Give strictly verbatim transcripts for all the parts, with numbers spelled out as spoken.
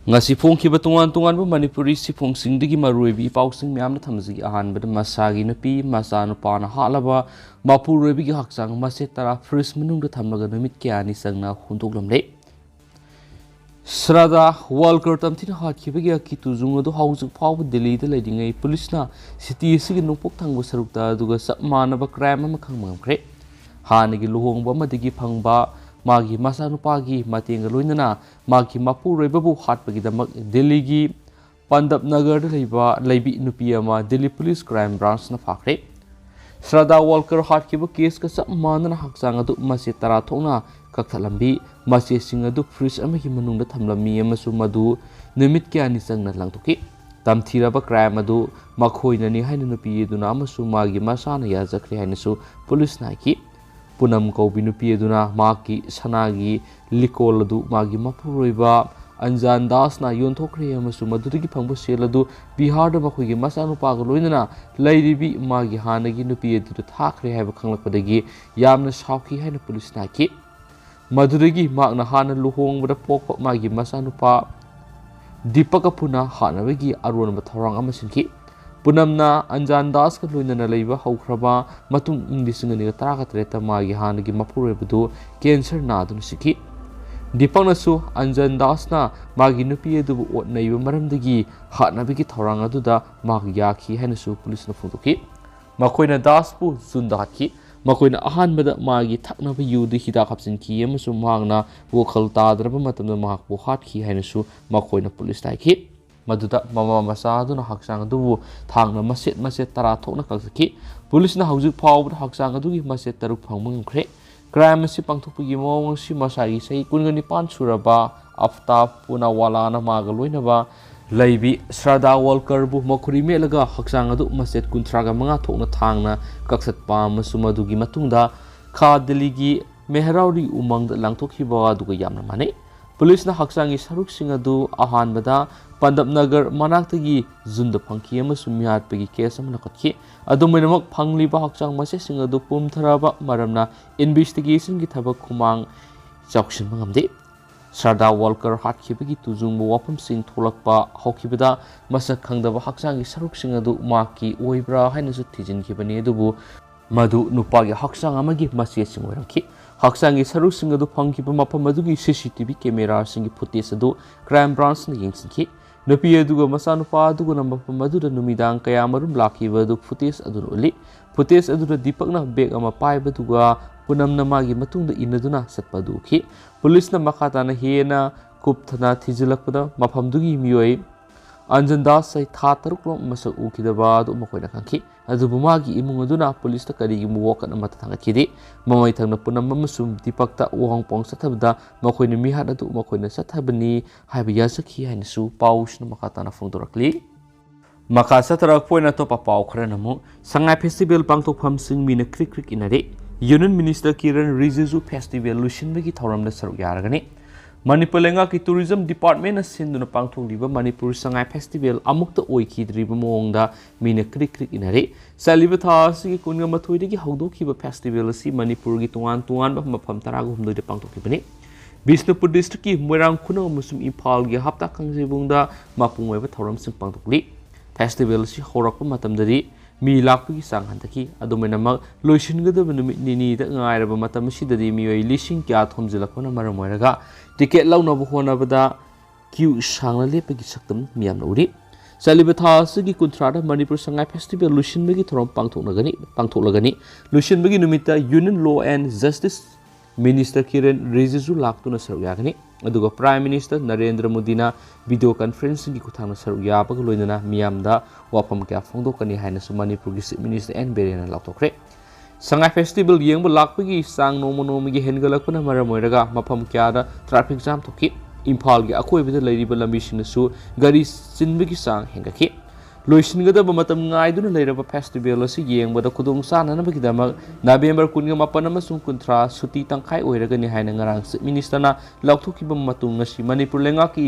ꯉꯁꯤ ꯐꯣꯡꯈꯤꯕ ꯇꯣꯉꯥꯟ ꯇꯣꯉꯥꯟꯕ ꯃꯅꯤꯄꯨꯔꯤ ꯁꯤꯐꯣꯡꯁꯤꯡꯗꯒꯤ ꯃꯔꯨꯑꯣꯏꯕ ꯏꯄꯥꯎꯁꯤꯡ ꯃꯌꯥꯝꯅ ꯊꯝꯖꯒꯦ꯫ ꯑꯍꯥꯟꯕꯗ ꯃꯁꯥꯒꯤ ꯅꯨꯄꯤ ꯃꯆꯥꯅꯨꯄꯥꯅ ꯍꯥꯠꯂꯕ ꯃꯄꯨꯔꯣꯏꯕꯒꯤ ꯍꯛꯆꯥꯡ ꯃꯆꯦꯠ ꯇꯔꯥ ꯐ꯭ꯔꯤꯖ ꯃꯅꯨꯡꯗ ꯊꯝꯂꯒ ꯅꯨꯃꯤꯠ ꯀꯌꯥꯅꯤ ꯆꯪꯅ ꯍꯨꯟꯗꯣꯛꯂꯝꯂꯦ꯫ ꯁ꯭ꯔꯥꯗꯥ ꯋꯥꯜꯀꯔ ꯇꯝꯊꯤꯅ ꯍꯥꯠꯈꯤꯕꯒꯤ ꯑꯀꯤꯇꯨꯖꯨꯡ ꯑꯗꯨ ꯍꯧꯖꯤꯛ ꯐꯥꯎꯕ ꯗꯦꯜꯂꯤꯗ ꯂꯩꯔꯤꯉꯩ ꯄꯨꯂꯤꯁꯅ ꯁꯤꯇꯤ ꯑꯁꯤꯒꯤ ꯅꯣꯡꯄꯣꯛ ꯊꯪꯕ ꯁꯔꯨꯛꯇ ꯑꯗꯨꯒ ꯆꯞ ꯃꯥꯟꯅꯕ ꯀ꯭ꯔꯥꯏꯝ ꯑꯃ ꯈꯪꯕ ꯉꯝꯈ꯭ꯔꯦ꯫ ꯍꯥꯟꯅꯒꯤ ꯂꯨꯍꯣꯡꯕ ꯑꯃꯗꯒꯤ ꯐꯪꯕ ꯃꯥꯒꯤ ꯃꯆꯥꯅꯨꯄꯥꯒꯤ ꯃꯇꯦꯡꯒ ꯂꯣꯏꯅꯅ ꯃꯥꯒꯤ ꯃꯄꯨꯔꯣꯏꯕꯕꯨ ꯍꯥꯠꯄꯒꯤꯗꯃꯛ ꯗꯦꯜꯂꯤꯒꯤ ꯄꯟꯗꯞ ꯅꯒꯔꯗ ꯂꯩꯕ ꯂꯩꯕꯤ ꯅꯨꯄꯤ ꯑꯃ ꯗꯦꯜꯂꯤ ꯄꯨꯂꯤꯁ ꯀ꯭ꯔꯥꯏꯝ ꯕ꯭ꯔꯥꯟꯁꯅ ꯐꯥꯈ꯭ꯔꯦ꯫ ꯁ꯭ꯔꯥꯗꯥ ꯋꯥꯜꯀꯔ ꯍꯥꯠꯈꯤꯕ ꯀꯦꯁꯀ ꯆꯞ ꯃꯥꯟꯅꯅ ꯍꯛꯆꯥꯡ ꯑꯗꯨ ꯃꯆꯦꯠ ꯇꯔꯥ ꯊꯣꯛꯅ ꯀꯛꯊꯠꯂꯝꯃꯤ꯫ ꯃꯆꯦꯠꯁꯤꯡ ꯑꯗꯨ ꯐ꯭ꯔꯤꯖ ꯑꯃꯒꯤ ꯃꯅꯨꯡꯗ ꯊꯝꯂꯝꯃꯤ ꯑꯃꯁꯨꯡ ꯃꯗꯨ ꯅꯨꯃꯤꯠ ꯀꯌꯥꯅꯤ ꯆꯪꯅ ꯂꯪꯊꯣꯛꯈꯤ꯫ ꯇꯝꯊꯤꯔꯕ ꯀ꯭ꯔꯥꯏꯝ ꯑꯗꯨ ꯃꯈꯣꯏꯅꯅꯤ ꯍꯥꯏꯅ ꯅꯨꯄꯤ ꯑꯗꯨꯅ ꯑꯃꯁꯨꯡ ꯃꯥꯒꯤ ꯃꯆꯥꯅ ꯌꯥꯖꯈ꯭ꯔꯦ ꯍꯥꯏꯅꯁꯨ ꯄꯨꯂꯤꯁꯅ ꯍꯥꯏꯈꯤ꯫ ꯄꯨꯅꯝ ꯀꯧꯕꯤ ꯅꯨꯄꯤ ꯑꯗꯨꯅ ꯃꯍꯥꯛꯀꯤ ꯁꯅꯥꯒꯤ ꯂꯤꯀꯣꯜ ꯑꯗꯨ ꯃꯥꯒꯤ ꯃꯄꯨꯔꯣꯏꯕ ꯑꯟꯖꯥꯟ ꯗꯥꯁꯅ ꯌꯣꯟꯊꯣꯛꯈ꯭ꯔꯦ ꯑꯃꯁꯨꯡ ꯃꯗꯨꯗꯒꯤ ꯐꯪꯕ ꯁꯦꯜ ꯑꯗꯨ ꯕꯤꯍꯥꯔꯗ ꯃꯈꯣꯏꯒꯤ ꯃꯆꯥꯅꯨꯄꯥꯒ ꯂꯣꯏꯅꯅ ꯂꯩꯔꯤꯕꯤ ꯃꯥꯒꯤ ꯍꯥꯟꯅꯒꯤ ꯅꯨꯄꯤ ꯑꯗꯨꯗ ꯊꯥꯈ꯭ꯔꯦ ꯍꯥꯏꯕ ꯈꯪꯂꯛꯄꯗꯒꯤ ꯌꯥꯝꯅ ꯁꯥꯎꯈꯤ ꯍꯥꯏꯅ ꯄꯨꯂꯤꯁꯅ ꯍꯥꯏꯈꯤ꯫ ꯃꯗꯨꯗꯒꯤ ꯃꯍꯥꯛꯅ ꯍꯥꯟꯅ ꯂꯨꯍꯣꯡꯕꯗ ꯄꯣꯛꯄ ꯃꯥꯒꯤ ꯃꯆꯥꯅꯨꯄꯥ ꯗꯤꯄꯛꯀ ꯄꯨꯟꯅ ꯍꯥꯠꯅꯕꯒꯤ ꯑꯔꯣꯟꯕ ꯊꯧꯔꯥꯡ ꯑꯃ ꯁꯤꯟꯈꯤ꯫ ꯄꯨꯅꯝꯅ ꯑꯟꯖꯥꯟ ꯗꯥꯁꯀ ꯂꯣꯏꯅꯅ ꯂꯩꯕ ꯍꯧꯈ꯭ꯔꯕ ꯃꯇꯨꯡ, ꯏꯪ ꯂꯤꯁꯤꯡ ꯑꯅꯤꯒ ꯇꯔꯥꯒ ꯇꯔꯦꯠꯇ ꯃꯥꯒꯤ ꯍꯥꯟꯅꯒꯤ ꯃꯄꯨꯔꯣꯏꯕꯗꯨ ꯀꯦꯟꯁꯔ ꯅꯥꯗꯨꯅ ꯁꯤꯈꯤ꯫ ꯗꯤꯄꯛꯅꯁꯨ ꯑꯟꯖꯥꯟ ꯗꯥꯁꯅ ꯃꯥꯒꯤ ꯅꯨꯄꯤ ꯑꯗꯨꯕꯨ ꯑꯣꯠ ꯅꯩꯕ ꯃꯔꯝꯗꯒꯤ ꯍꯥꯠꯅꯕꯒꯤ ꯊꯧꯔꯥꯡ ꯑꯗꯨꯗ ꯃꯍꯥꯛ ꯌꯥꯈꯤ ꯍꯥꯏꯅꯁꯨ ꯄꯨꯂꯤꯁꯅ ꯐꯣꯡꯗꯣꯛꯈꯤ꯫ ꯃꯈꯣꯏꯅ ꯗꯥꯁꯄꯨ ꯖꯨꯟꯗ ꯍꯥꯠꯈꯤ꯫ ꯃꯈꯣꯏꯅ ꯑꯍꯥꯟꯕꯗ ꯃꯥꯒꯤ ꯊꯛꯅꯕ ꯌꯨꯗ ꯍꯤꯗꯥꯛ ꯍꯥꯞꯆꯤꯟꯈꯤ ꯑꯃꯁꯨꯡ ꯃꯍꯥꯛꯅ ꯋꯥꯈꯜ ꯇꯥꯗ꯭ꯔꯕ ꯃꯇꯝꯗ ꯃꯍꯥꯛꯄꯨ ꯍꯥꯠꯈꯤ ꯍꯥꯏꯅꯁꯨ ꯃꯈꯣꯏꯅ ꯄꯨꯂꯤꯁꯇ ꯍꯥꯏꯈꯤ꯫ ꯃꯗꯨꯗ ꯃꯃꯥ ꯃꯆꯥ ꯑꯗꯨꯅ ꯍꯛꯆꯥꯡ ꯑꯗꯨꯕꯨ ꯊꯥꯡꯅ ꯃꯆꯦꯠ ꯃꯆꯦꯠ ꯇꯔꯥ ꯊꯣꯛꯅ ꯀꯛꯊꯠꯈꯤ꯫ ꯄꯨꯂꯤꯁꯅ ꯍꯧꯖꯤꯛ ꯐꯥꯎꯕꯗ ꯍꯛꯆꯥꯡ ꯑꯗꯨꯒꯤ ꯃꯆꯦꯠ ꯇꯔꯨꯛ ꯐꯪꯕ ꯉꯝꯈ꯭ꯔꯦ꯫ ꯀ꯭ꯔꯥꯏꯝ ꯑꯁꯤ ꯄꯥꯡꯊꯣꯛꯄꯒꯤ ꯃꯑꯣꯡ ꯑꯁꯤ ꯃꯁꯥꯒꯤ ꯆꯍꯤ ꯀꯨꯟꯒ ꯅꯤꯄꯥꯟ ꯁꯨꯔꯕ ꯑꯐꯇꯥꯕ ꯄꯨꯅꯥꯋꯥꯂꯥꯅ ꯃꯥꯒ ꯂꯣꯏꯅꯕ ꯂꯩꯕꯤ ꯁ꯭ꯔꯥꯗꯥ ꯋꯥꯜꯀꯔꯕꯨ ꯃꯈꯨꯔꯤ ꯃꯦꯠꯂꯒ ꯍꯛꯆꯥꯡ ꯑꯗꯨ ꯃꯆꯦꯠ ꯀꯨꯟꯊ꯭ꯔꯥꯒ ꯃꯉꯥ ꯊꯣꯛꯅ ꯊꯥꯡꯅ ꯀꯛꯊꯠꯄ ꯑꯃꯁꯨꯡ ꯃꯗꯨꯒꯤ ꯃꯇꯨꯡꯗ ꯈꯥ ꯗꯤꯜꯂꯤꯒꯤ ꯃꯦꯍꯔꯥꯎꯔꯤ ꯎꯃꯪꯗ ꯂꯪꯊꯣꯛꯈꯤꯕ ꯑꯗꯨꯒ ꯌꯥꯝꯅ ꯃꯥꯟꯅꯩ꯫ ꯄꯨꯂꯤꯁꯅ ꯍꯛꯆꯥꯡꯒꯤ ꯁꯔꯨꯛꯁꯤꯡ ꯑꯗꯨ ꯑꯍꯥꯟꯕꯗ ꯄꯟꯗꯞ ꯅꯒꯔ ꯃꯅꯥꯛꯇꯒꯤ ꯖꯨꯟꯗ ꯐꯪꯈꯤ ꯑꯃꯁꯨꯡ ꯃꯤꯍꯥꯠꯄꯒꯤ ꯀꯦꯁ ꯑꯃ ꯂꯧꯈꯠꯈꯤ꯫ ꯑꯗꯨꯝ ꯑꯣꯏꯅꯃꯛ, ꯐꯪꯂꯤꯕ ꯍꯛꯆꯥꯡ ꯃꯆꯦꯠꯁꯤꯡ ꯑꯗꯨ ꯄꯨꯝꯊꯔꯕ ꯃꯔꯝꯅ ꯏꯟꯚꯦꯁꯇꯤꯒꯦꯁꯟꯒꯤ ꯊꯕꯛ ꯈꯨꯃꯥꯡ ꯆꯥꯎꯁꯤꯟꯕ ꯉꯝꯗꯦ꯫ ꯁꯔꯗꯥ ꯋꯥꯜꯀꯔ ꯍꯥꯠꯈꯤꯕꯒꯤ ꯇꯨꯖꯨꯡꯕ ꯋꯥꯐꯝꯁꯤꯡ ꯊꯣꯛꯂꯛꯄ ꯍꯧꯈꯤꯕꯗ ꯃꯁꯛ ꯈꯪꯗꯕ ꯍꯛꯆꯥꯡꯒꯤ ꯁꯔꯨꯛꯁꯤꯡ ꯑꯗꯨ ꯃꯍꯥꯛꯀꯤ ꯑꯣꯏꯕ꯭ꯔꯥ ꯍꯥꯏꯅꯁꯨ ꯊꯤꯖꯤꯟꯈꯤꯕꯅꯤ, ꯑꯗꯨꯕꯨ ꯃꯗꯨ ꯅꯨꯄꯥꯒꯤ ꯍꯛꯆꯥꯡ ꯑꯃꯒꯤ ꯃꯆꯦꯠꯁꯤꯡ ꯑꯣꯏꯔꯝꯈꯤ꯫ ꯍꯛꯆꯥꯡꯒꯤ ꯁꯔꯨꯛꯁꯤꯡ ꯑꯗꯨ ꯐꯪꯈꯤꯕ ꯃꯐꯝ ꯑꯗꯨꯒꯤ C C T V camera ꯁꯤꯡꯒꯤ footage ꯑꯗꯨ Crime Branch ꯅ ꯌꯦꯡꯁꯤꯟꯈꯤ꯫ ꯅꯨꯄꯤ ꯑꯗꯨꯒ ꯃꯆꯥꯅꯨꯄꯥ ꯑꯗꯨꯒꯅ ꯃꯐꯝ ꯑꯗꯨꯗ ꯅꯨꯃꯤꯗꯥꯡ ꯀꯌꯥꯃꯔꯨꯝ ꯂꯥꯛꯈꯤꯕ ꯑꯗꯨ footage ꯑꯗꯨꯅ ꯎꯠꯂꯤ꯫ Footage ꯑꯗꯨꯗ ꯗꯤꯄꯛꯅ bag ꯑꯃ ꯄꯥꯏꯕꯗꯨꯒ ꯄꯨꯅꯝꯅ ꯃꯥꯒꯤ ꯃꯇꯨꯡꯗ ꯏꯟꯅꯗꯨꯅ ꯆꯠꯄ ꯑꯗꯨ ꯎꯈꯤ꯫ ꯄꯨꯂꯤꯁꯅ ꯃꯈꯥ ꯇꯥꯅ ꯍꯦꯟꯅ ꯀꯨꯞꯊꯅ ꯊꯤꯖꯤꯜꯂꯛꯄꯗ ꯃꯐꯝꯗꯨꯒꯤ ꯃꯤꯑꯣꯏ ꯑꯟꯖꯟ ꯗꯥꯁ ꯆꯍꯤ ꯊꯥ ꯇꯔꯨꯛ ꯂꯣꯝ ꯃꯁꯛ ꯎꯈꯤꯗꯕ ꯑꯗꯨ ꯃꯈꯣꯏꯅ ꯈꯪꯈꯤ꯫ ꯑꯗꯨꯕꯨ ꯃꯥꯒꯤ ꯏꯃꯨꯡ ꯑꯗꯨꯅ ꯄꯨꯂꯤꯁꯇ ꯀꯔꯤꯒꯨꯝꯕ ꯋꯥꯀꯠ ꯑꯃꯠꯇ ꯊꯥꯡꯒꯠꯈꯤꯗꯦ꯫ ꯃꯃꯩ ꯊꯪꯅ ꯄꯨꯅꯝ ꯑꯃꯁꯨꯡ ꯗꯤꯄꯛꯇ ꯋꯥꯍꯪ ꯄꯥꯎꯍꯪ ꯆꯠꯊꯕꯗ ꯃꯈꯣꯏꯅ ꯃꯤꯍꯥꯠ ꯑꯗꯨ ꯃꯈꯣꯏꯅ ꯆꯠꯊꯕꯅꯤ ꯍꯥꯏꯕ ꯌꯥꯖꯈꯤ ꯍꯥꯏꯅꯁꯨ ꯄꯥꯎꯁꯤꯅ ꯃꯈꯥ ꯇꯥꯅ ꯐꯣꯡꯗꯣꯔꯛꯂꯤ꯫ ꯃꯈꯥ ꯆꯠꯊꯔꯛꯄ ꯑꯣꯏꯅ ꯑꯇꯣꯞꯄ ꯄꯥꯎ ꯈꯔꯅ ꯑꯃꯨꯛ ꯁꯉꯥꯏ festival ꯄꯥꯡꯊꯣꯛꯐꯝꯁꯤꯡ ꯃꯤꯅ ꯀ꯭ꯔꯤꯛ ꯀ꯭ꯔꯤꯛ ꯏꯟꯅꯔꯤ꯫ Union Minister ꯀꯤꯔꯟ ꯔꯤꯖꯤꯖꯨ festival ꯂꯣꯏꯁꯤꯟꯕꯒꯤ ꯊꯧꯔꯝꯗ ꯁꯔꯨꯛ ꯌꯥꯔꯒꯅꯤ꯫ ꯃꯅꯤꯄꯨꯔ ꯂꯩꯉꯥꯛꯀꯤ Tourism Department ꯅ ꯁꯤꯟꯗꯨꯅ ꯄꯥꯡꯊꯣꯛꯂꯤꯕ ꯃꯅꯤꯄꯨꯔ ꯁꯉꯥꯏ festival ꯑꯃꯨꯛꯇ ꯑꯣꯏꯈꯤꯗ꯭ꯔꯤꯕ ꯃꯑꯣꯡꯗ ꯃꯤꯅ ꯀ꯭ꯔꯤꯛ ꯀ꯭ꯔꯤꯛ ꯏꯟꯅꯔꯤ꯫ ꯆꯠꯂꯤꯕ ꯊꯥ ꯑꯁꯤꯒꯤ ꯀꯨꯟꯒ ꯃꯥꯊꯣꯏꯗꯒꯤ ꯍꯧꯗꯣꯛꯈꯤꯕ festival ꯑꯁꯤ ꯃꯅꯤꯄꯨꯔꯒꯤ ꯇꯣꯉꯥꯟ ꯇꯣꯉꯥꯟꯕ ꯃꯐꯝ ꯇꯔꯥꯒ ꯍꯨꯝꯗꯣꯏꯗ ꯄꯥꯡꯊꯣꯛꯈꯤꯕꯅꯤ꯫ ꯕꯤꯁꯅꯨꯄꯨꯔ district ꯀꯤ ꯃꯣꯏꯔꯥꯡ, ꯈꯨꯅꯧ ꯑꯃꯁꯨꯡ ꯏꯝꯐꯥꯜꯒꯤ ꯍꯞꯇꯥ ꯀꯥꯡꯖꯩꯕꯨꯡꯗ ꯃꯄꯨꯡ ꯑꯣꯏꯕ ꯊꯧꯔꯝꯁꯤꯡ ꯄꯥꯡꯊꯣꯛꯂꯤ꯫ Festival ꯑꯁꯤ ꯍꯧꯔꯛꯄ ꯃꯇꯝꯗꯗꯤ ꯃꯤ ꯂꯥꯛꯄꯒꯤ ꯆꯥꯡ ꯍꯟꯊꯈꯤ꯫ ꯑꯗꯨꯃꯥꯏꯅꯃꯛ ꯂꯣꯏꯁꯤꯟꯒꯗꯕ ꯅꯨꯃꯤꯠ ꯅꯤꯅꯤꯗ ꯉꯥꯏꯔꯕ ꯃꯇꯝ ꯑꯁꯤꯗꯗꯤ ꯃꯤꯑꯣꯏ ꯂꯤꯁꯤꯡ ꯀꯌꯥ ꯊꯣꯝꯖꯤꯜꯂꯛꯄꯅ ꯃꯔꯝ ꯑꯣꯏꯔꯒ ticket ꯂꯧꯅꯕ ꯍꯣꯠꯅꯕꯗ queue ꯁꯥꯡꯅ ꯂꯦꯞꯄꯒꯤ ꯁꯛꯇꯝ ꯃꯤꯌꯥꯝꯅ ꯎꯔꯤ꯫ ꯆꯠꯂꯤꯕ ꯊꯥ ꯑꯁꯤꯒꯤ ꯀꯨꯟꯊ꯭ꯔꯥꯗ ꯃꯅꯤꯄꯨꯔ ꯁꯉꯥꯏ festival ꯂꯣꯏꯁꯤꯟꯕꯒꯤ ꯊꯧꯔꯝ ꯄꯥꯡꯊꯣꯛꯅꯒꯅꯤ, ꯄꯥꯡꯊꯣꯛꯂꯒꯅꯤ꯫ ꯂꯣꯏꯁꯤꯟꯕꯒꯤ ꯅꯨꯃꯤꯠꯇ Union Law and Justice Minister Kiran ꯔꯤꯖꯤꯖꯨ ꯂꯥꯛꯇꯨꯅ ꯁꯔꯨꯛ ꯌꯥꯒꯅꯤ꯫ ꯑꯗꯨꯒ Prime Minister ꯅꯔꯦꯟꯗ꯭ꯔ ꯃꯣꯗꯤꯅ video conferencing ꯒꯤ ꯈꯨꯠꯊꯥꯡꯗ ꯁꯔꯨꯛ ꯌꯥꯕꯒ ꯂꯣꯏꯅꯅ ꯃꯤꯌꯥꯝꯗ ꯋꯥꯐꯝ ꯀꯌꯥ ꯐꯣꯡꯗꯣꯛꯀꯅꯤ ꯍꯥꯏꯅꯁꯨ ꯃꯅꯤꯄꯨꯔꯒꯤ Chief Minister ꯑꯦꯟ ꯕꯤꯔꯦꯟꯅ ꯂꯥꯎꯊꯣꯛꯈ꯭ꯔꯦ꯫ ꯁꯉꯥꯏ festival ꯌꯦꯡꯕ ꯂꯥꯛꯄꯒꯤ ꯆꯥꯡ ꯅꯣꯡꯃ ꯅꯣꯡꯃꯒꯤ ꯍꯦꯟꯒꯠꯂꯛꯄꯅ ꯃꯔꯝ ꯑꯣꯏꯔꯒ ꯃꯐꯝ ꯀꯌꯥꯗ traffic jam ꯊꯣꯛꯈꯤ꯫ ꯏꯝꯐꯥꯜꯒꯤ ꯑꯀꯣꯏꯕꯗ ꯂꯩꯔꯤꯕ ꯂꯝꯕꯤꯁꯤꯡꯗꯁꯨ ꯒꯥꯔꯤ ꯆꯤꯟꯕꯒꯤ ꯆꯥꯡ ꯍꯦꯟꯒꯠꯈꯤ꯫ ꯂꯣꯏꯁꯤꯟꯒꯗꯕ ꯃꯇꯝ ꯉꯥꯏꯗꯨꯅ ꯂꯩꯔꯕ festival ꯑꯁꯤ ꯌꯦꯡꯕꯗ ꯈꯨꯗꯣꯡ ꯆꯥꯅꯅꯕꯒꯤꯗꯃꯛ ꯅꯕꯦꯝꯕꯔ ꯀꯨꯟꯒ ꯃꯥꯄꯟ ꯑꯃꯁꯨꯡ ꯀꯨꯟꯊ꯭ꯔꯥ ꯁꯨꯇꯤ ꯇꯪꯈꯥꯏ ꯑꯣꯏꯔꯒꯅꯤ ꯍꯥꯏꯅ ꯉꯔꯥꯡ Chief Minister ꯅ ꯂꯥꯎꯊꯣꯛꯈꯤꯕ ꯃꯇꯨꯡ ꯉꯁꯤ ꯃꯅꯤꯄꯨꯔ ꯂꯩꯉꯥꯛꯀꯤ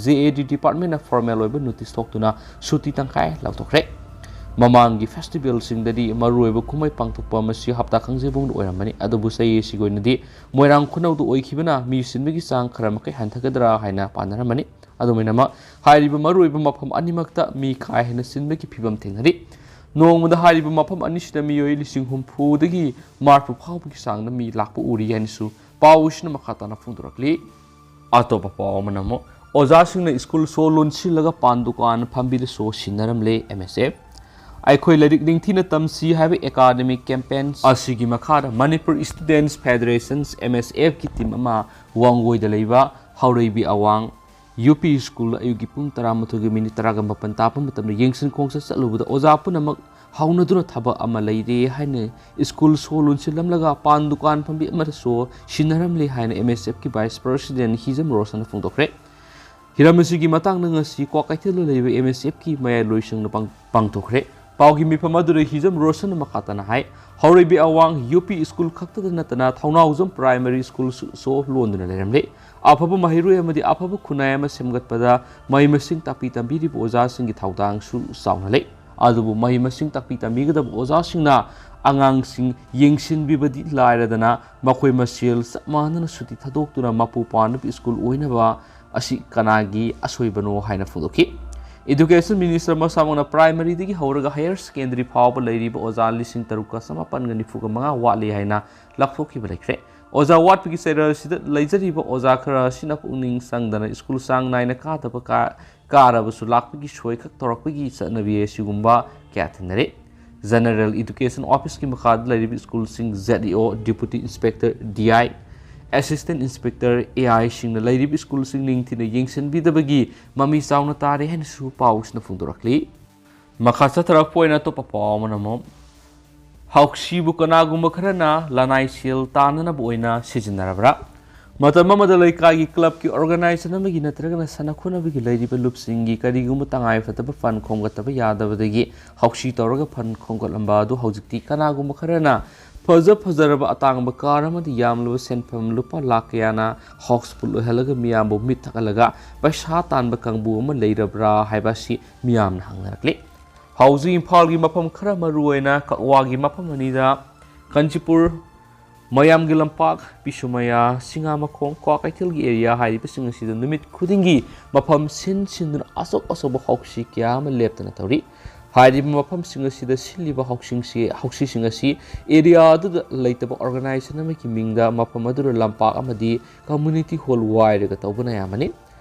J A D department ꯅ formal ꯑꯣꯏꯕ notice ꯊꯣꯛꯇꯨꯅ ꯁꯨꯇꯤ ꯇꯪꯈꯥꯏ ꯂꯥꯎꯊꯣꯛꯈ꯭ꯔꯦ꯫ ꯃꯃꯥꯡꯒꯤ ꯐꯦꯁꯇꯤꯚꯦꯜꯁꯤꯡꯗꯗꯤ ꯃꯔꯨꯑꯣꯏꯕ ꯀꯨꯝꯍꯩ ꯄꯥꯡꯊꯣꯛꯄ ꯃꯁꯤ ꯍꯞꯇꯥ ꯈꯪꯖꯩꯕꯨꯡꯗ ꯑꯣꯏꯔꯝꯕꯅꯤ, ꯑꯗꯨꯕꯨ ꯆꯍꯤ ꯑꯁꯤꯒꯤ ꯑꯣꯏꯅꯗꯤ ꯃꯣꯏꯔꯥꯡ ꯈꯨꯅꯧꯗ ꯑꯣꯏꯈꯤꯕꯅ ꯃꯤ ꯁꯤꯟꯕꯒꯤ ꯆꯥꯡ ꯈꯔ ꯃꯈꯩ ꯍꯟꯊꯒꯗ꯭ꯔꯥ ꯍꯥꯏꯅ ꯄꯥꯅꯔꯝꯕꯅꯤ꯫ ꯑꯗꯨꯝ ꯑꯣꯏꯅꯃꯛ, ꯍꯥꯏꯔꯤꯕ ꯃꯔꯨꯑꯣꯏꯕ ꯃꯐꯝ ꯑꯅꯤꯃꯛꯇ ꯃꯤ ꯀꯥ ꯍꯦꯟꯅ ꯁꯤꯟꯕꯒꯤ ꯐꯤꯕꯝ ꯊꯦꯡꯅꯔꯤ꯫ ꯅꯣꯡꯃꯗ ꯍꯥꯏꯔꯤꯕ ꯃꯐꯝ ꯑꯅꯤꯁꯤꯗ ꯃꯤꯑꯣꯏ ꯂꯤꯁꯤꯡ ꯍꯨꯝꯐꯨꯗꯒꯤ ꯃꯔꯤꯐꯨ ꯐꯥꯎꯕꯒꯤ ꯆꯥꯡꯗ ꯃꯤ ꯂꯥꯛꯄ ꯎꯔꯤ ꯍꯥꯏꯅꯁꯨ ꯄꯥꯎ ꯑꯁꯤꯅ ꯃꯈꯥ ꯇꯥꯅ ꯐꯣꯡꯗꯣꯔꯛꯂꯤ꯫ ꯑꯇꯣꯞꯄ ꯄꯥꯎ ꯑꯃꯅ ꯑꯃꯨꯛ, ꯑꯣꯖꯥꯁꯤꯡꯅ ꯁ꯭ꯀꯨꯜ ꯁꯣ ꯂꯣꯟꯁꯤꯜꯂꯒ ꯄꯥꯟ ꯗꯨꯀꯥꯟ ꯐꯝꯕꯤꯗ ꯁꯣ ꯁꯤꯟꯅꯔꯝꯂꯦ, ꯑꯦꯝ ꯑꯦꯁ ꯑꯦꯐ꯫ ꯑꯩꯈꯣꯏ ꯂꯥꯏꯔꯤꯛ ꯅꯤꯡꯊꯤꯅ ꯇꯝꯁꯤ ꯍꯥꯏꯕ ꯑꯦꯀꯥꯗꯃꯤꯛ ꯀꯦꯝꯄꯦꯟ ꯑꯁꯤꯒꯤ ꯃꯈꯥꯗ ꯃꯅꯤꯄꯨꯔ ꯏꯁꯇꯨꯗꯦꯟꯠꯁ ꯐꯦꯗꯔꯦꯁꯟꯁ, ꯑꯦꯝ ꯑꯦꯁ ꯑꯦꯐꯀꯤ ꯇꯤꯝ ꯑꯃ ꯋꯥꯡꯒꯣꯏꯗ ꯂꯩꯕ ꯍꯥꯎꯔꯩꯕꯤ ꯑꯋꯥꯡ ꯌꯨ ꯄꯤ ꯁ꯭ꯀꯨꯜ ꯑꯌꯨꯛꯀꯤ ꯄꯨꯡ ꯇꯔꯥꯃꯥꯊꯣꯏꯒꯤ ꯃꯤꯅꯤꯠ ꯇꯔꯥꯒ ꯃꯥꯄꯟ ꯇꯥꯕ ꯃꯇꯝꯗ ꯌꯦꯡꯁꯤꯟ ꯈꯣꯡꯁꯠ ꯆꯠꯂꯨꯕꯗ ꯑꯣꯖꯥ ꯄꯨꯝꯅꯃꯛ ꯍꯧꯅꯗꯨꯅ ꯊꯕꯛ ꯑꯃ ꯂꯩꯔꯦ ꯍꯥꯏꯅ ꯁ꯭ꯀꯨꯜ ꯁꯣ ꯂꯣꯟꯁꯤꯜꯂꯝꯂꯒ ꯄꯥꯟ ꯗꯨꯀꯥꯟ ꯐꯝꯕꯤ ꯑꯃꯗ ꯁꯣ ꯁꯤꯟꯅꯔꯝꯂꯦ ꯍꯥꯏꯅ ꯑꯦꯝ ꯑꯦꯁ ꯑꯦꯐꯀꯤ ꯚꯥꯏꯁ ꯄ꯭ꯔꯁꯤꯗꯦꯟꯠ ꯍꯤꯖꯝ ꯔꯣꯁꯟꯅ ꯐꯣꯡꯗꯣꯛꯈ꯭ꯔꯦ꯫ ꯍꯤꯔꯝ ꯑꯁꯤꯒꯤ ꯃꯇꯥꯡꯗ ꯉꯁꯤ ꯀ꯭ꯋꯥꯀꯩꯊꯦꯜꯗ ꯂꯩꯕ ꯑꯦꯝ ꯑꯦꯁ ꯑꯦꯐꯀꯤ ꯃꯌꯥꯏꯂꯣꯏꯁꯪꯗ ꯄꯥꯡ-, ꯄꯥꯡꯊꯣꯛꯈ꯭ꯔꯦ꯫ ꯄꯥꯎꯒꯤ ꯃꯤꯐꯝ ꯑꯗꯨꯗ ꯍꯤꯖꯝ ꯔꯣꯁꯟꯅ ꯃꯈꯥ ꯇꯥꯅ ꯍꯥꯏ, ꯍꯧꯔꯩꯕꯤ ꯑꯋꯥꯡ ꯌꯨ ꯄꯤ ꯁ꯭ꯀꯨꯜ ꯈꯛꯇꯗ ꯅꯠꯇꯅ ꯊꯧꯅꯥꯎꯖꯝ ꯄ꯭ꯔꯥꯏꯃꯔꯤ ꯁ꯭ꯀꯨꯜꯁꯨ ꯁꯣ ꯂꯣꯟꯗꯨꯅ ꯂꯩꯔꯝꯂꯦ꯫ ꯑꯐꯕ ꯃꯍꯩꯔꯣꯏ ꯑꯃꯗꯤ ꯑꯐꯕ ꯈꯨꯟꯅꯥꯏ ꯑꯃ ꯁꯦꯝꯒꯠꯄꯗ ꯃꯍꯩ ꯃꯁꯤꯡ ꯇꯥꯛꯄꯤ ꯇꯝꯕꯤꯔꯤꯕ ꯑꯣꯖꯥꯁꯤꯡꯒꯤ ꯊꯧꯗꯥꯡꯁꯨ ꯆꯥꯎꯅ ꯂꯩ꯫ ꯑꯗꯨꯕꯨ ꯃꯍꯩ ꯃꯁꯤꯡ ꯇꯥꯛꯄꯤ ꯇꯝꯕꯤꯒꯗꯕ ꯑꯣꯖꯥꯁꯤꯡꯅ ꯑꯉꯥꯡꯁꯤꯡ ꯌꯦꯡꯁꯤꯟꯕꯤꯕꯗꯤ ꯂꯥꯏꯔꯗꯅ, ꯃꯈꯣꯏ ꯃꯁꯦꯜ ꯆꯞ ꯃꯥꯟꯅꯅ ꯁꯨꯇꯤ ꯊꯥꯗꯣꯛꯇꯨꯅ ꯃꯄꯨ ꯄꯥꯟꯅꯕ ꯁ꯭ꯀꯨꯜ ꯑꯣꯏꯅꯕ ꯑꯁꯤ ꯀꯅꯥꯒꯤ ꯑꯁꯣꯏꯕꯅꯣ ꯍꯥꯏꯅ ꯐꯣꯡꯗꯣꯛꯈꯤ꯫ ꯏꯗꯨꯀꯦꯁꯟ ꯃꯤꯅꯤꯁꯇꯔ ꯃꯁꯥꯃꯛꯅ ꯄ꯭ꯔꯥꯏꯃꯔꯤꯗꯒꯤ ꯍꯧꯔꯒ ꯍꯥꯌꯔ ꯁꯦꯀꯦꯟꯗꯔꯤ ꯐꯥꯎꯕ ꯂꯩꯔꯤꯕ ꯑꯣꯖꯥ ꯂꯤꯁꯤꯡ ꯇꯔꯨꯛꯀ ꯆꯃꯥꯄꯟꯒ ꯅꯤꯐꯨꯒ ꯃꯉꯥ ꯋꯥꯠꯂꯤ ꯍꯥꯏꯅ ꯂꯥꯎꯊꯣꯛꯈꯤꯕ ꯂꯩꯈ꯭ꯔꯦ꯫ ꯑꯣꯖꯥ ꯋꯥꯠꯄꯒꯤ ꯆꯩꯔꯛ ꯑꯁꯤꯗ ꯂꯩꯖꯔꯤꯕ ꯑꯣꯖꯥ ꯈꯔ ꯑꯁꯤꯅ ꯄꯨꯛꯅꯤꯡ ꯆꯪꯗꯅ ꯁ꯭ꯀꯨꯜ ꯆꯥꯡ ꯅꯥꯏꯅ ꯀꯥꯗꯕ ꯀꯥ-, ꯀꯥꯔꯕꯁꯨ ꯂꯥꯛꯄꯒꯤ ꯁꯣꯏꯈꯛ ꯇꯧꯔꯛꯄꯒꯤ ꯆꯠꯅꯕꯤ ꯑꯁꯤꯒꯨꯝꯕ ꯀꯌꯥ ꯊꯦꯡꯅꯔꯦ꯫ ꯖꯦꯅꯔꯦꯜ ꯏꯗꯨꯀꯦꯁꯟ ꯑꯣꯐꯤꯁꯀꯤ ꯃꯈꯥꯗ ꯂꯩꯔꯤꯕ ꯁ꯭ꯀꯨꯜꯁꯤꯡ, Z E O, deputy inspector, D I, assistant inspector, A ꯑꯥꯏꯁꯤꯡꯅ ꯂꯩꯔꯤꯕ ꯁ꯭ꯀꯨꯜꯁꯤꯡ ꯅꯤꯡꯊꯤꯅ ꯌꯦꯡꯁꯤꯟꯕꯤꯗꯕꯒꯤ ꯃꯃꯤ ꯆꯥꯎꯅ ꯇꯥꯔꯦ ꯍꯥꯏꯅꯁꯨ ꯄꯥꯎꯁꯤꯅ ꯐꯣꯡꯗꯣꯔꯛꯂꯤ꯫ ꯃꯈꯥ ꯆꯠꯊꯔꯛꯄ ꯑꯣꯏꯅ ꯑꯇꯣꯞꯄ ꯄꯥꯎ ꯑꯃꯅ ꯑꯃꯨꯛ, ꯍꯥꯎꯁꯤꯕꯨ ꯀꯅꯥꯒꯨꯝꯕ ꯈꯔꯅ ꯂꯅꯥꯏ ꯁꯦꯜ ꯇꯥꯟꯅꯅꯕ ꯑꯣꯏꯅ ꯁꯤꯖꯤꯟꯅꯔꯕ꯭ꯔꯥ? ꯃꯇꯝ ꯑꯃꯗ ꯂꯩꯀꯥꯏꯒꯤ ꯀ꯭ꯂꯕꯀꯤ ꯑꯣꯔꯒꯅꯥꯏꯖꯦꯁꯟ ꯑꯃꯒꯤ ꯅꯠꯇ꯭ꯔꯒꯅ ꯁꯥꯟꯅ ꯈꯣꯠꯅꯕꯒꯤ ꯂꯩꯔꯤꯕ ꯂꯨꯞꯁꯤꯡꯒꯤ ꯀꯔꯤꯒꯨꯝꯕ ꯇꯉꯥꯏ ꯐꯗꯕ ꯐꯟ ꯈꯣꯝꯒꯠꯇꯕ ꯌꯥꯗꯕꯗꯒꯤ ꯍꯥꯎꯁꯤ ꯇꯧꯔꯒ ꯐꯟ ꯈꯣꯝꯒꯠꯂꯝꯕ ꯑꯗꯨ ꯍꯧꯖꯤꯛꯇꯤ ꯀꯅꯥꯒꯨꯝꯕ ꯈꯔꯅ ꯐꯖ ꯐꯖꯔꯕ ꯑꯇꯥꯡꯕ ꯀꯥꯔ ꯑꯃꯗꯤ ꯌꯥꯝꯂꯕ ꯁꯦꯟꯐꯝ ꯂꯨꯄꯥ ꯂꯥꯈ ꯀꯌꯥꯅ ꯍꯥꯎꯁꯐꯨꯜ ꯑꯣꯏꯍꯜꯂꯒ ꯃꯤꯌꯥꯝꯕꯨ ꯃꯤꯠ ꯊꯛꯍꯜꯂꯒ ꯄꯩꯁꯥ ꯇꯥꯟꯕ ꯀꯥꯡꯕꯨ ꯑꯃ ꯂꯩꯔꯕ꯭ꯔꯥ ꯍꯥꯏꯕ ꯑꯁꯤ ꯃꯤꯌꯥꯝꯅ ꯍꯪꯅꯔꯛꯂꯤ꯫ ꯍꯧꯖꯤꯛ ꯏꯝꯐꯥꯜꯒꯤ ꯃꯐꯝ ꯈꯔ, ꯃꯔꯨꯑꯣꯏꯅ ꯀꯛꯋꯥꯒꯤ ꯃꯐꯝ ꯑꯅꯤꯗ, ꯀꯥꯟꯆꯤꯄꯨꯔ, ꯃꯌꯥꯝꯒꯤ ꯂꯝꯄꯥꯛ, ꯄꯤꯁꯨꯃꯌꯥ, ꯁꯤꯡꯉꯥꯃꯈꯣꯡ, ꯀ꯭ꯋꯥꯀꯩꯊꯦꯜꯒꯤ ꯑꯦꯔꯤꯌꯥ ꯍꯥꯏꯔꯤꯕꯁꯤꯡ ꯑꯁꯤꯗ ꯅꯨꯃꯤꯠ ꯈꯨꯗꯤꯡꯒꯤ ꯃꯐꯝ ꯁꯤꯟ ꯁꯤꯟꯗꯨꯅ ꯑꯆꯧ ꯑꯆꯧꯕ ꯍꯧꯁꯤ ꯀꯌꯥ ꯑꯃ ꯂꯦꯞꯇꯅ ꯇꯧꯔꯤ꯫ ꯍꯥꯏꯔꯤꯕ ꯃꯐꯝꯁꯤꯡ ꯑꯁꯤꯗ ꯁꯤꯜꯂꯤꯕ ꯍꯧꯁꯤꯡꯁꯤ, ꯍꯧꯁꯤꯁꯤꯡ ꯑꯁꯤ ꯑꯦꯔꯤꯌꯥ ꯑꯗꯨꯗ ꯂꯩꯇꯕ ꯑꯣꯔꯒꯅꯥꯏꯖꯦꯁꯟ ꯑꯃꯒꯤ ꯃꯤꯡꯗ ꯃꯐꯝ ꯑꯗꯨꯗ ꯂꯝꯄꯥꯛ ꯑꯃꯗꯤ ꯀꯝꯃ꯭ꯌꯨꯅꯤꯇꯤ ꯍꯣꯜ ꯋꯥꯏꯔꯒ ꯇꯧꯕꯅ ꯑꯌꯥꯝꯕꯅꯤ꯫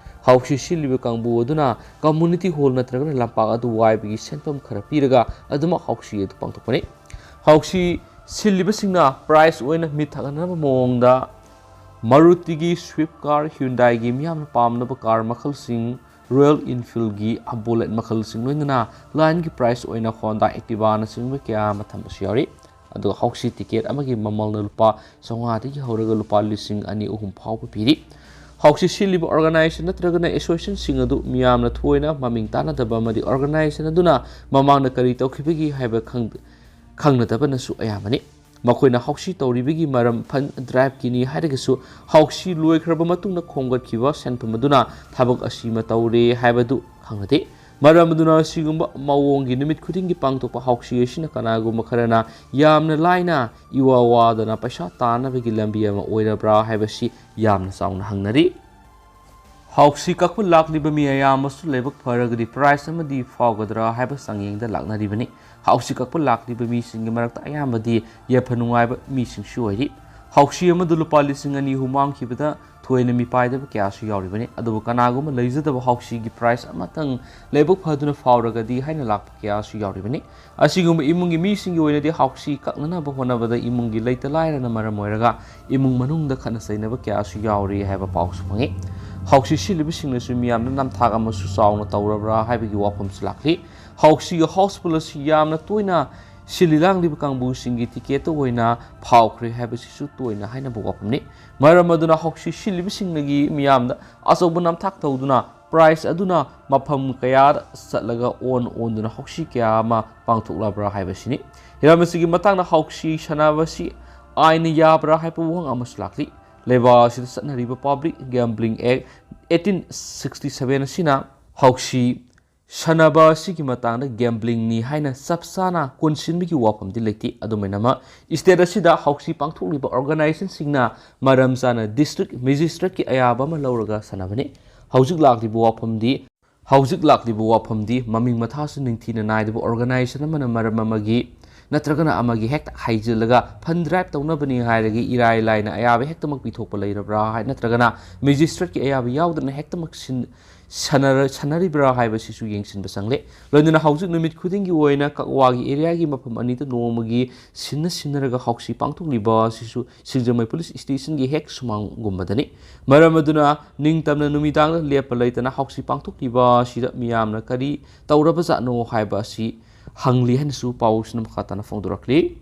ꯍꯧꯁꯤ ꯁꯤꯜꯂꯤꯕ ꯀꯥꯡꯕꯨ ꯑꯗꯨꯅ ꯀꯝꯃ꯭ꯌꯨꯅꯤꯇꯤ ꯍꯣꯜ ꯅꯠꯇ꯭ꯔꯒꯅ ꯂꯝꯄꯥꯛ ꯑꯗꯨ ꯋꯥꯏꯕꯒꯤ ꯁꯦꯟꯐꯝ ꯈꯔ ꯄꯤꯔꯒ ꯑꯗꯨꯃꯛ ꯍꯧꯁꯤ ꯑꯗꯨ ꯄꯥꯡꯊꯣꯛꯄꯅꯤ꯫ ꯍꯧꯁꯤ ꯁꯤꯜꯂꯤꯕꯁꯤꯡꯅ ꯄ꯭ꯔꯥꯏꯖ ꯑꯣꯏꯅ ꯃꯤꯠ ꯊꯛꯍꯟꯅꯕ ꯃꯑꯣꯡꯗ ꯃꯔꯨꯇꯤꯒꯤ ꯁ꯭ꯋꯤꯐ ꯀꯥꯔ, ꯍ꯭ꯌꯨꯟꯗꯥꯏꯒꯤ ꯃꯤꯌꯥꯝꯅ ꯄꯥꯝꯅꯕ ꯀꯥꯔ ꯃꯈꯜꯁꯤꯡ, ꯔꯣꯌꯦꯜ ꯏꯟꯐꯤꯜꯒꯤ ꯕꯨꯂꯦꯠ ꯃꯈꯜꯁꯤꯡ, ꯂꯣꯏꯅꯅ ꯂꯥꯏꯟꯒꯤ ꯄ꯭ꯔꯥꯏꯖ ꯑꯣꯏꯅ ꯍꯣꯟꯗꯥ ꯑꯦꯛꯇꯤꯚꯥꯅꯆꯤꯡꯕ ꯀꯌꯥ ꯑꯃ ꯊꯝꯕꯁꯨ ꯌꯥꯎꯔꯤ꯫ ꯑꯗꯨꯒ ꯍꯧꯁꯤ ꯇꯤꯀꯦꯠ ꯑꯃꯒꯤ ꯃꯃꯜꯅ ꯂꯨꯄꯥ ꯆꯥꯝꯃꯉꯥꯗꯒꯤ ꯍꯧꯔꯒ ꯂꯨꯄꯥ ꯂꯤꯁꯤꯡ ꯑꯅꯤ, ꯑꯍꯨꯝ ꯐꯥꯎꯕ ꯄꯤꯔꯤ꯫ ꯍꯧꯁꯤ ꯁꯤꯜꯂꯤꯕ ꯑꯣꯔꯒꯅꯥꯏꯖꯦꯁꯟ ꯅꯠꯇ꯭ꯔꯒꯅ ꯑꯦꯁꯣꯁꯤꯌꯦꯁꯟꯁꯤꯡ ꯑꯗꯨ ꯃꯤꯌꯥꯝꯅ ꯊꯣꯏꯅ ꯃꯃꯤꯡ ꯇꯥꯟꯅꯗꯕ ꯑꯃꯗꯤ ꯑꯣꯔꯒꯅꯥꯏꯖꯦꯁꯟ ꯑꯗꯨꯅ ꯃꯃꯥꯡꯗ ꯀꯔꯤ ꯇꯧꯈꯤꯕꯒꯦ ꯍꯥꯏꯕ ꯈꯪ-, ꯈꯪꯅꯗꯕꯅꯁꯨ ꯑꯌꯥꯝꯕꯅꯤ꯫ ꯃꯈꯣꯏꯅ ꯍꯧꯁꯤ ꯇꯧꯔꯤꯕꯒꯤ ꯃꯔꯝ ꯐꯟ ꯗ꯭ꯔꯥꯏꯚꯀꯤꯅꯤ ꯍꯥꯏꯔꯒꯁꯨ, ꯍꯧꯁꯤ ꯂꯣꯏꯈ꯭ꯔꯕ ꯃꯇꯨꯡꯗ ꯈꯣꯝꯒꯠꯈꯤꯕ ꯁꯦꯟꯐꯝ ꯑꯗꯨꯅ ꯊꯕꯛ ꯑꯁꯤꯃ ꯇꯧꯔꯦ ꯍꯥꯏꯕꯗꯨ ꯈꯪꯅꯗꯦ꯫ ꯃꯔꯝ ꯑꯗꯨꯅ ꯑꯁꯤꯒꯨꯝꯕ ꯃꯑꯣꯡꯒꯤ ꯅꯨꯃꯤꯠ ꯈꯨꯗꯤꯡꯒꯤ ꯄꯥꯡꯊꯣꯛꯄ ꯍꯧꯁꯤ ꯑꯁꯤꯅ ꯀꯅꯥꯒꯨꯝꯕ ꯈꯔꯅ ꯌꯥꯝꯅ ꯂꯥꯏꯅ ꯏꯋꯥ ꯋꯥꯗꯅ ꯄꯩꯁꯥ ꯇꯥꯟꯅꯕꯒꯤ ꯂꯝꯕꯤ ꯑꯃ ꯑꯣꯏꯔꯕ꯭ꯔꯥ ꯍꯥꯏꯕꯁꯤ ꯌꯥꯝꯅ ꯆꯥꯎꯅ ꯍꯪꯅꯔꯤ꯫ ꯍꯧꯁꯤ ꯀꯛꯄ ꯂꯥꯛꯂꯤꯕ ꯃꯤ ꯑꯌꯥꯝꯕꯁꯨ ꯂꯥꯏꯕꯛ ꯐꯔꯒꯗꯤ ꯄ꯭ꯔꯥꯏꯖ ꯑꯃꯗꯤ ꯐꯥꯎꯒꯗ꯭ꯔꯥ ꯍꯥꯏꯕ ꯆꯥꯡꯌꯦꯡꯗ ꯂꯥꯛꯅꯔꯤꯕꯅꯤ꯫ ꯍꯧꯁꯤ ꯀꯛꯄ ꯂꯥꯛꯂꯤꯕ ꯃꯤꯁꯤꯡꯒꯤ ꯃꯔꯛꯇ ꯑꯌꯥꯝꯕꯗꯤ ꯌꯥꯏꯐ ꯅꯨꯡꯉꯥꯏꯕ ꯃꯤꯁꯤꯡꯁꯨ ꯑꯣꯏꯔꯤ꯫ ꯍꯧꯁꯤ ꯑꯃꯗ ꯂꯨꯄꯥ ꯂꯤꯁꯤꯡ ꯑꯅꯤ, ꯑꯍꯨꯝ ꯃꯥꯡꯈꯤꯕꯗ ꯊꯣꯏꯅ ꯃꯤꯄꯥꯏꯗꯕ ꯀꯌꯥꯁꯨ ꯌꯥꯎꯔꯤꯕꯅꯤ꯫ ꯑꯗꯨꯕꯨ ꯀꯅꯥꯒꯨꯝꯕ ꯂꯩꯖꯗꯕ ꯍꯧꯁꯤꯒꯤ ꯄ꯭ꯔꯥꯏꯖ ꯑꯃꯇꯪ ꯂꯥꯏꯕꯛ ꯐꯗꯨꯅ ꯐꯥꯎꯔꯒꯗꯤ ꯍꯥꯏꯅ ꯂꯥꯛꯄ ꯀꯌꯥꯁꯨ ꯌꯥꯎꯔꯤꯕꯅꯤ꯫ ꯑꯁꯤꯒꯨꯝꯕ ꯏꯃꯨꯡꯒꯤ ꯃꯤꯁꯤꯡꯒꯤ ꯑꯣꯏꯅꯗꯤ ꯍꯧꯁꯤ ꯀꯛꯅꯅꯕ ꯍꯣꯠꯅꯕꯗ ꯏꯃꯨꯡꯒꯤ ꯂꯩꯇ ꯂꯥꯏꯔꯅ ꯃꯔꯝ ꯑꯣꯏꯔꯒ ꯏꯃꯨꯡ ꯃꯅꯨꯡꯗ ꯈꯠꯅ ꯆꯩꯅꯕ ꯀꯌꯥꯁꯨ ꯌꯥꯎꯔꯤ ꯍꯥꯏꯕ ꯄꯥꯎꯁꯨ ꯐꯪꯉꯤ꯫ ꯍꯧꯁꯤ ꯁꯤꯜꯂꯤꯕꯁꯤꯡꯅꯁꯨ ꯃꯤꯌꯥꯝꯅ ꯅꯝꯊꯥꯛ ꯑꯃꯁꯨ ꯆꯥꯎꯅ ꯇꯧꯔꯕ꯭ꯔꯥ ꯍꯥꯏꯕꯒꯤ ꯋꯥꯐꯝꯁꯨ ꯂꯥꯛꯂꯤ꯫ ꯍꯧꯁꯤꯒꯤ ꯍꯥꯎꯁꯐꯨꯜ ꯑꯁꯤ ꯌꯥꯝꯅ ꯇꯣꯏꯅ ꯁꯤꯜꯂꯤ ꯂꯥꯡꯂꯤꯕ ꯀꯥꯡꯕꯨꯁꯤꯡꯒꯤ ꯇꯤꯀꯦꯠꯇ ꯑꯣꯏꯅ ꯐꯥꯎꯈ꯭ꯔꯦ ꯍꯥꯏꯕꯁꯤꯁꯨ ꯇꯣꯏꯅ ꯍꯥꯏꯅꯕ ꯋꯥꯐꯝꯅꯤ꯫ ꯃꯔꯝ ꯑꯗꯨꯅ ꯍꯧꯁꯤ ꯁꯤꯜꯂꯤꯕꯁꯤꯡꯗꯒꯤ ꯃꯤꯌꯥꯝꯗ ꯑꯆꯧꯕ ꯅꯝꯊꯥꯛ ꯇꯧꯗꯨꯅ ꯄ꯭ꯔꯥꯏꯖ ꯑꯗꯨꯅ ꯃꯐꯝ ꯀꯌꯥꯗ ꯆꯠꯂꯒ ꯑꯣꯟ ꯑꯣꯟꯗꯨꯅ ꯍꯧꯁꯤ ꯀꯌꯥ ꯑꯃ ꯄꯥꯡꯊꯣꯛꯂꯕ꯭ꯔꯥ ꯍꯥꯏꯕꯁꯤꯅꯤ꯫ ꯍꯤꯔꯝ ꯑꯁꯤꯒꯤ ꯃꯇꯥꯡꯗ ꯍꯧꯁꯤ ꯁꯥꯟꯅꯕꯁꯤ ꯑꯥꯏꯟꯅ ꯌꯥꯕ꯭ꯔꯥ ꯍꯥꯏꯕ ꯋꯥꯍꯪ ꯑꯃꯁꯨ ꯂꯥꯛꯂꯤ꯫ ꯂꯩꯕꯥꯛ ꯑꯁꯤꯗ ꯆꯠꯅꯔꯤꯕ Public Gambling Act eighteen sixty seven ꯑꯁꯤꯅ ꯍꯧꯁꯤ ꯁꯥꯟꯅꯕ ꯑꯁꯤꯒꯤ ꯃꯇꯥꯡꯗ ꯒꯦꯝꯕ꯭ꯂꯤꯡꯅꯤ ꯍꯥꯏꯅ ꯆꯞ ꯆꯥꯅ ꯀꯣꯟꯁꯤꯟꯕꯒꯤ ꯋꯥꯐꯝꯗꯤ ꯂꯩꯇꯦ꯫ ꯑꯗꯨꯃꯥꯏꯅꯃꯛ, ꯏꯁꯇꯦꯠ ꯑꯁꯤꯗ ꯍꯧꯁꯤ ꯄꯥꯡꯊꯣꯛꯂꯤꯕ ꯑꯣꯔꯒꯅꯥꯏꯖꯦꯁꯟꯁꯤꯡꯅ ꯃꯔꯝ ꯆꯥꯅ ꯗꯤꯁꯇ꯭ꯔꯤꯛ ꯃꯦꯖꯤꯁꯇ꯭ꯔꯦꯠꯀꯤ ꯑꯌꯥꯕ ꯑꯃ ꯂꯧꯔꯒ ꯁꯥꯟꯅꯕꯅꯤ꯫ ꯍꯧꯖꯤꯛ ꯂꯥꯛꯂꯤꯕ ꯋꯥꯐꯝꯗꯤ ꯍꯧꯖꯤꯛ ꯂꯥꯛꯂꯤꯕ ꯋꯥꯐꯝꯗꯤ ꯃꯃꯤꯡ ꯃꯊꯥꯁꯨ ꯅꯤꯡꯊꯤꯅ ꯅꯥꯏꯗꯕ ꯑꯣꯔꯒꯅꯥꯏꯖꯦꯁꯟ ꯑꯃꯅ ꯃꯔꯝ ꯑꯃꯒꯤ ꯅꯠꯇ꯭ꯔꯒꯅ ꯑꯃꯒꯤ ꯍꯦꯛꯇ ꯍꯩꯖꯤꯜꯂꯒ ꯐꯟ ꯗ꯭ꯔꯥꯏꯚ ꯇꯧꯅꯕꯅꯤ ꯍꯥꯏꯔꯒ ꯏꯔꯥꯏ ꯂꯥꯏꯅ ꯑꯌꯥꯕ ꯍꯦꯛꯇꯃꯛ ꯄꯤꯊꯣꯛꯄ ꯂꯩꯔꯕ꯭ꯔꯥ ꯍꯥꯏ, ꯅꯠꯇ꯭ꯔꯒꯅ ꯃꯦꯖꯤꯁꯇ꯭ꯔꯦꯠꯀꯤ ꯑꯌꯥꯕ ꯌꯥꯎꯗꯅ ꯍꯦꯛꯇꯃꯛ ꯁꯤꯟ-, ꯁꯥꯟꯅꯔ-, ꯁꯥꯟꯅꯔꯤꯕ꯭ꯔꯥ ꯍꯥꯏꯕꯁꯤꯁꯨ ꯌꯦꯡꯁꯤꯟꯕ ꯆꯪꯂꯦ꯫ ꯂꯣꯏꯅꯅ ꯍꯧꯖꯤꯛ ꯅꯨꯃꯤꯠ ꯈꯨꯗꯤꯡꯒꯤ ꯑꯣꯏꯅ ꯀꯛꯋꯥꯒꯤ ꯑꯦꯔꯤꯌꯥꯒꯤ ꯃꯐꯝ ꯑꯅꯤꯗ ꯅꯣꯡꯃꯒꯤ ꯁꯤꯟꯅ ꯁꯤꯟꯅꯔꯒ ꯍꯧꯁꯤ ꯄꯥꯡꯊꯣꯛꯂꯤꯕ ꯑꯁꯤꯁꯨ ꯁꯤꯡꯖꯃꯩ ꯄꯨꯂꯤꯁ ꯁ꯭ꯇꯦꯁꯟꯒꯤ ꯍꯦꯛ ꯁꯨꯃꯥꯡꯒꯨꯝꯕꯗꯅꯤ꯫ ꯃꯔꯝ ꯑꯗꯨꯅ ꯅꯤꯡꯇꯝꯅ ꯅꯨꯃꯤꯗꯥꯡꯗ ꯂꯦꯞꯄ ꯂꯩꯇꯅ ꯍꯧꯁꯤ ꯄꯥꯡꯊꯣꯛꯂꯤꯕ ꯑꯁꯤꯗ ꯃꯤꯌꯥꯝꯅ ꯀꯔꯤ ꯇꯧꯔꯕꯖꯥꯠꯅꯣ ꯍꯥꯏꯕ ꯑꯁꯤ ꯍꯪꯂꯤ ꯍꯥꯏꯅꯁꯨ ꯄꯥꯎꯁꯤꯅ ꯃꯈꯥ ꯇꯥꯅ ꯐꯣꯡꯗꯣꯔꯛꯂꯤ꯫